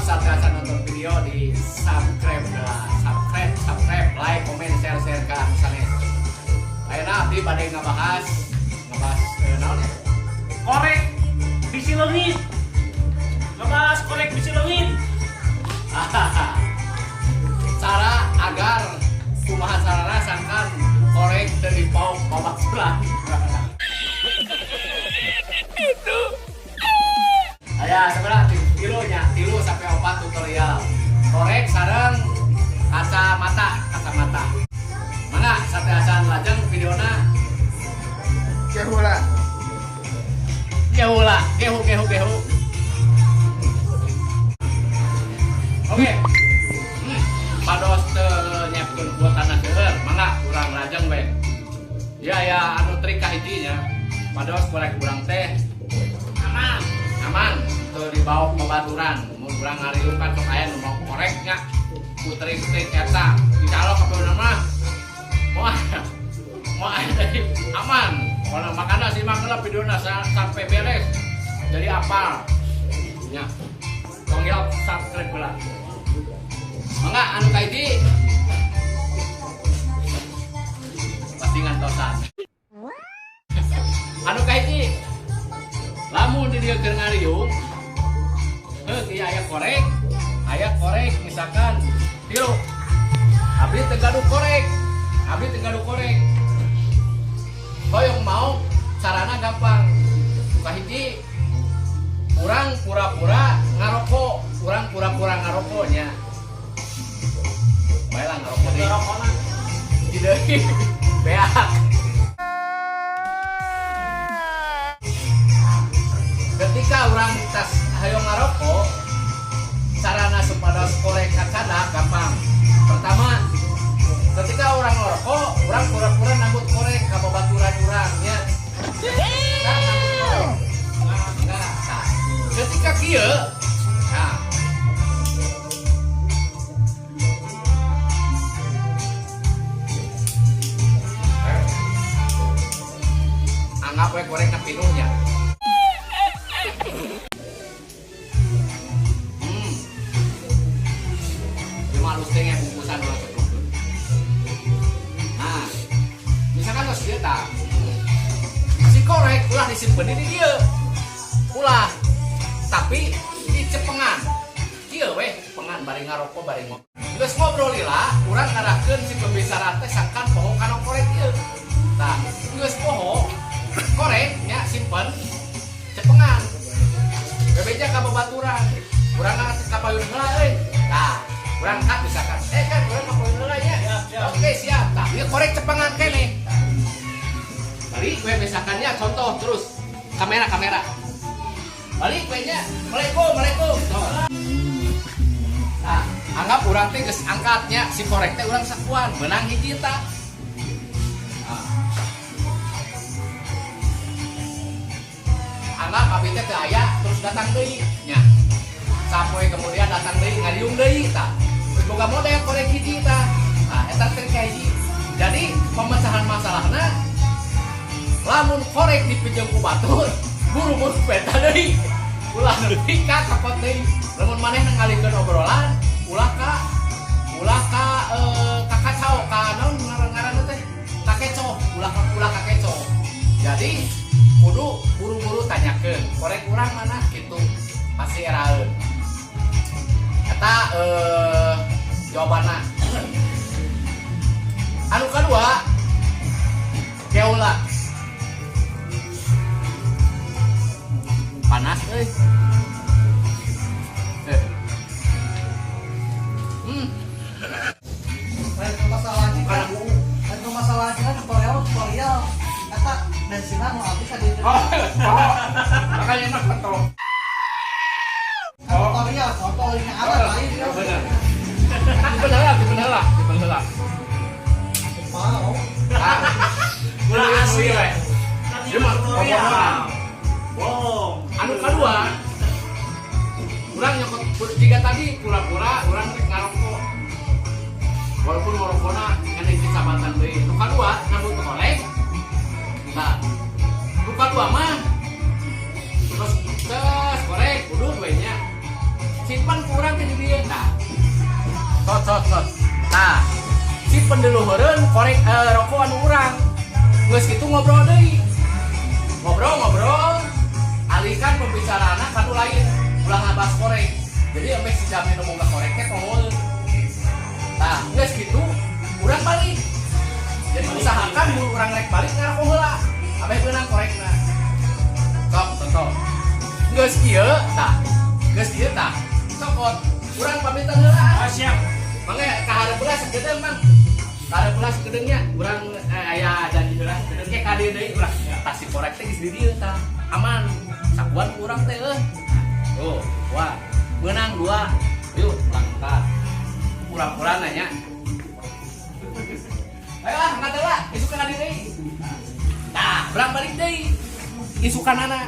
Sateuacan nonton video di subscribe lah, subscribe, subscribe, like, komen, share, share ka anu sanes. Ayeuna abdi bade ngabahas ngabahas naon ya? Korek bisi leungit. Ngebahas korek bisi leungit. Cara agar kumaha carana sangkan korek teu dipaok babaturan. Itu. Aya sebenarnya tilu nya, tilu sampai opat tutorial. Korek sareng kacamata, kacamata. Mana sateuacan lajeng videona. Kehu lah. Gehu lah, gehu gehu gehu. Oke. Pados teu nyiapkeun kuotana seueur, mangga urang lajeng we. Ya ya, anu trik kahiji nya. Pados korek urang teh Aman. Aman, teu dibawa babaturan. Mun urang ngariung kan sok aya nu mau koreknya. Ku trik-trik eta dicolok ka mah. Moal moal aman. Pokona makana simak heula videona sampai beres. Jadi apal. Nya. Tong hilap subscribe heula. Mangga anu kahiji. Pasti ngantosan. Anu kahiji. Lamun di dieu keur ngariung, heuh ieu aya korek misalkan tilu. Abdi teu gaduh korek. Abdi teu gaduh korek. Hoyong mau carana gampang. Kahiji, urang pura-pura ngarokok, urang pura-pura ngarokok nya. Bae lah ngarokok deui. Rokona. Hiji deui. Beak. Ketika urang tas hayo ngarokok, carana supados korek kacanda gampang. Pertama, ketika orang ngerokok, orang pura-pura nambut korek ka babaturan urang nya. Kan nambut korek. Nah, nah, ketika kieu, nah, anggap we korek na pinuhnya. Ieu mah halus teh bungkusan urang ceplokkeun. Nah, misalkan geus kieu tah. Si korek ulah disimpen di dieu. Ulah. Tapi dicepengan. Kieu weh, cepengan bari ngarokok bari ngobrol. Geus ngobrol lila, urang ngarahkeun si pembicara teh sangkan poho kana korek ieu. Tah, geus poho korek nya simpen cepengan. Bebeja ka babaturan. Urang ngarah ka payun heula euy. Tah, urang kat misalkan. Kan urang ka payun heula nya. Siap, siap. Oke, siap. Tah, ieu korek cepengan keneh. Balik we misalkannya contoh terus kamera kamera. Balik we nya. Assalamualaikum, Assalamualaikum. Tuh. Nah, anggap urang teh geus angkatnya si korek teh urang sakuan menang hiji tah. Nah. Anggap abi teh teu aya terus datang deui nya. Sapoe kemudian datang deui ngariung deui tah. Geus boga model korek hiji tah. Nah, eta teh hiji. Jadi pemecahan masalahna lamun korek dipinjeum ku batur, buru-buru peta deui. Ulah nepi ka kapot deui. Lamun maneh ngalihkeun obrolan, ulah ka ka kacau ka naon ngaran-ngaranna teh? Kakecoh, ulah kakecoh. Jadi kudu buru-buru tanyakeun, korek urang mana gitu. Pasti eraeun. Eta jawabanna. Anu kadua, keula. Panas euy. Lain ke masalahnya Bukan kan. Lain ke masalahnya kan tutorial tutorial. Eta bensinna nu habis ka dieu. Oh, makanya mah kontol. Kan tutorial contoh ini alat lain ya. Bener. Bener lah, bener lah, bener lah. Mau. Ah, Ulah asli. we. Kan Ieu mah tutorial. obrolan. Bohong. Anu kedua, urang nyokot jika tadi pura-pura urang rek ngarokok. Walaupun ngarokona ngan hiji sabatan deui. Nu kadua nambut korek. Nah, nu kadua mah terus tes korek kudu we nya. Simpen ku urang teh di dieu tah. Tot tot tot. Tah, simpen di luhureun korek, rokok anu urang. Geus kitu ngobrol deui. Ngobrol-ngobrol, alihkan pembicaraan ka nu lain, ulah ngabahas korek. Jadi sampai si Jami nu boga korek teh pohoeun. Tah, geus kitu urang balik. Jadi usahakan mun urang rek balik ngarokok heula. Abeh beunang korekna. Sok, contoh. Geus kieu tah. Geus kieu tah. Cokot. Urang pamitan heula. Ah, siap. Mangga kaharep heula sakedeung, Mang. Kaharep heula sakedeung nya. Urang aya janji heula sakedeung ge ka dieu deui urang. Tah, si korek teh geus di dieu tah. Aman. Sakuan ku urang teh euy. Tuh, wah. Meunang dua. Yuk, langkah. Pura-pura nanya. Ayo ah, angkat heula, isukan ka dieu deui. Tah, urang balik deui. Isukanana.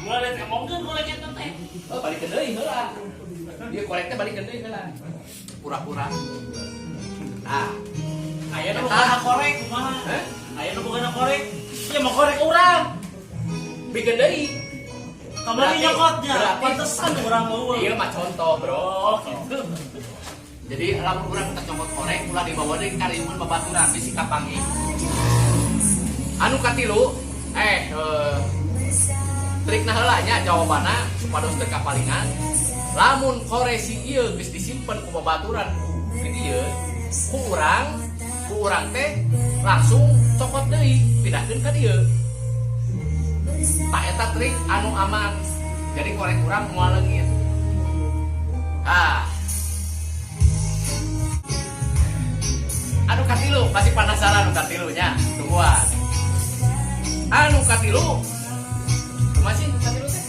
Mulai dari ngomongkeun korek eta teh. Oh, balik ke deui heula. Ieu korek teh balik ke deui heula. Pura-pura. Nah, Aya nu boga korek kumaha? Hah? Aya nu boga korek. Ieu mah korek urang. Bikin deui. Kamari nyokotnya. Pantesan urang eueuh. Iya mah contoh, Bro. Oh, gitu. Jadi lamun urang teh nyokot korek ulah dibawa deui ka riungan babaturan bisi kapanggih. Anu katilu, trikna heula nya jawabanna supados teu kapalingan. Lamun korek si ieu geus disimpen ku babaturan di dieu, ku urang teh langsung cokot deui, pindahkeun ka dieu. Tah, eta trik anu aman. Jadi korek urang moal leungit. Ah. Anu katilu, pasti penasaran anu katilunya. Tungguan. Anu katilu. Kumaha sih anu katilu teh?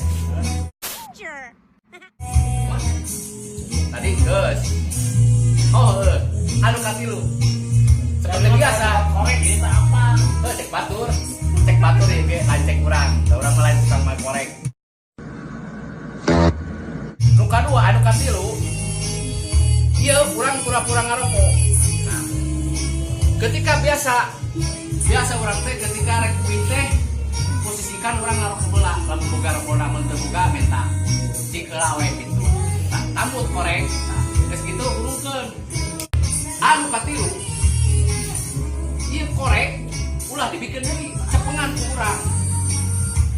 Kumaha? Tadi geus. Oh, heuh. Anu katilu. Seperti biasa. Korek ieu teh apa? Heuh, cek batur. Cek batur ieu ge lain cek urang. Da urang mah lain tukang main korek. Nu kadua, anu katilu. Ieu urang pura-pura ngarokok. Nah, ketika biasa biasa urang teh ketika rek uih teh posisikan urang ngarokok heula, lamun boga rokona, mun teu boga menta. Cik heula we kitu. Nah, tambut korek. Nah, geus kitu urungkeun. Anu katilu, ieu korek ulah dibikeun deui, cepengan ku urang.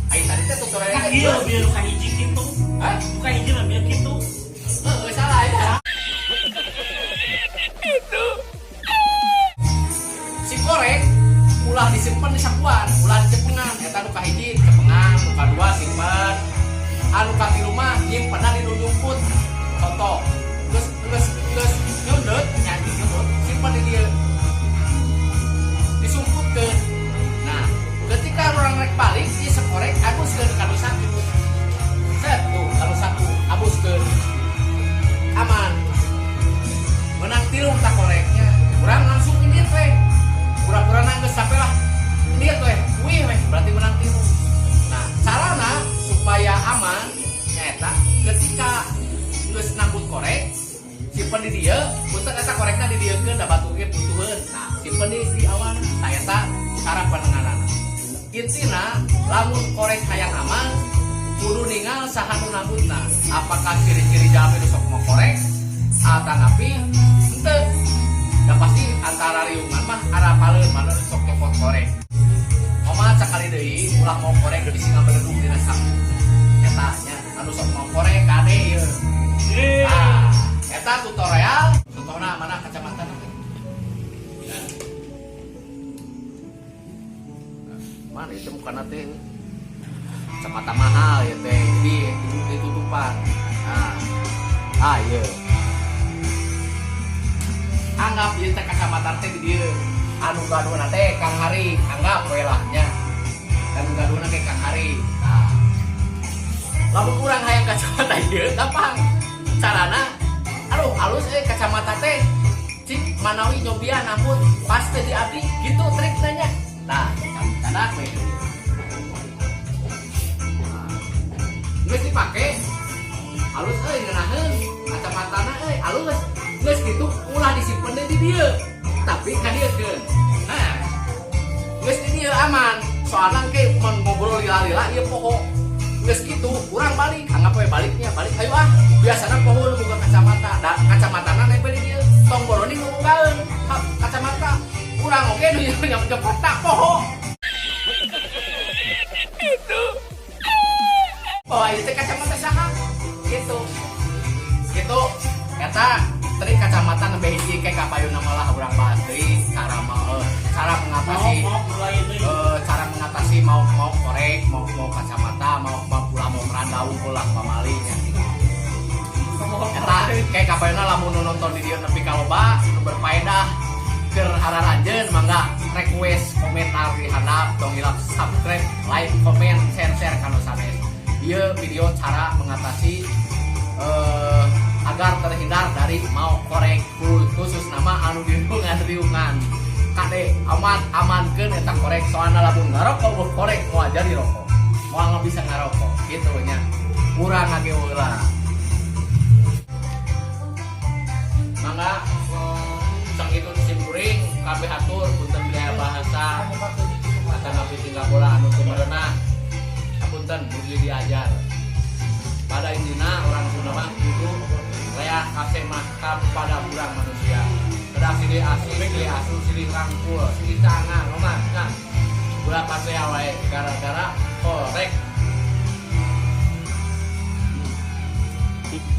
Ai tadi teh tutorial Nah, ieu bieu nu kahiji kitu. Hah? Nu kahiji mah bieu kitu. Heeh, salah ya. Itu. Si korek ulah disimpan di sakuan, ulah dicepengan. Eta nu kahiji cepengan, nu kadua simpen. Anu katilu mah nyimpenna di nu nyumput. Contoh, geus geus geus nyundut, nyanyi nyundut, simpen di dieu. Disumputkeun. Nah, ketika urang rek balik, ieu sakorek abuskeun ka nu saku. Set tuh, kalau saku abuskeun. Aman. Menang tilu tak koreknya. Urang langsung indit we. Pura-pura nangis sampai lah. Indit we, wih we, berarti menang tilu. Nah, carana supaya aman nyaeta ketika geus nambut korek, simpen di dieu, punten eta korekna di dieukeun da batur ge butuheun. Nah, simpen di awan. Tah, eta cara penanganan. Intina lamun korek hayang aman, kudu ningal saha nu nambutna. Apakah ciri-ciri jalmi nu sok mau korek atanapi henteu? Da pasti antara riungan mah arapaleun mana nu sok nyokot korek. Omat sakali deui ulah mau korek bisi ngabeledug dina saku. Eta nya anu sok mau korek kade ieu. Nah, eta tutorial contohna mana kacamata teh? Nah. Mana itu mukana teh? Kacamata mahal ya teh, jadi ditutupan. Nah, ah iya. Anggap ieu teh kacamata teh di dieu. Anu gaduhna teh Kang Hari, anggap we lah nya. Anu gaduhna teh Kang Hari. Nah, lamun urang hayang kacamata ieu gampang. Carana, aduh halus euy kacamata teh. Cik manawi nyobian namun pas teh di abdi gitu trik nanya. Nah, cadak we. Nah, geus dipake halus euy ngeunaheun kacamatana euy halus. Geus kitu ulah disimpen deui di dieu. Tapi ka dieukeun. Nah, geus di dieu aman. Soalna engke mun ngobrol lila-lila ieu poho. Geus kitu urang balik, anggap we baliknya, balik ayo ah. Biasana poho nu boga kacamata, da kacamatana nempel di dieu. Tong boroni ngabogaeun kacamata. Urang oge nu nyopot tak poho. Itu. Oh, ieu teh kacamata saha? Gitu. Gitu. Eta trik kacamata nembe hiji ke kapayuna malah urang bahas deui cara mau cara mengatasi Mau mulai deui. Cara mengatasi mau mau korek, mau mau kacamata, mau mau pula mau merandau ulah pamalinya. Eta kayak kapayuna lamun nu nonton di dieu nepi ka loba nu berfaedah keur araranjeun, mangga request komentar di handap, tong hilap subscribe, like, komen, share share ka nu sanes. Ieu video cara mengatasi agar terhindar dari maok korek, khusus nama anu diriungan-riungan. Kade aman amankeun eta korek, soalna lamun ngarokok euweuh korek moal jadi rokok, moal bisa ngarokok gitu nya. Urang ngageheula, mangga. Sakitu simkuring kabeh hatur punten bilih aya bahasa atanapi tingkah pola anu teu merenah, hapunten, mugi diajar. Pada intina orang Sunda mah kudu leah kasemah pada urang manusia, kedah silih asih, silih asuh, silih rangkul, silih tangan mah. Nah, ulah pasea wae gara-gara korek.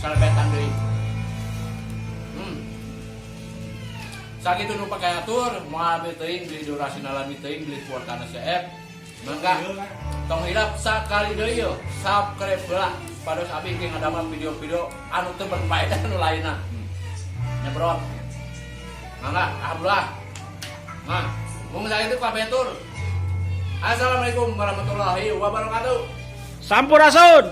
Salebetan deui. Sakitu nu pake atur, moal lami teuing, beli durasina lami teuing, beli kuotana seep. Mangga tong hilap sakali deui yo, subscribe heula pados abi ge ngadamel video-video anu teu berfaedah nu lainna. Nyebrot. Mangga, alhamdulillah. Nah, mung sakitu kabeh tur. Assalamualaikum warahmatullahi wabarakatuh. Sampurasun.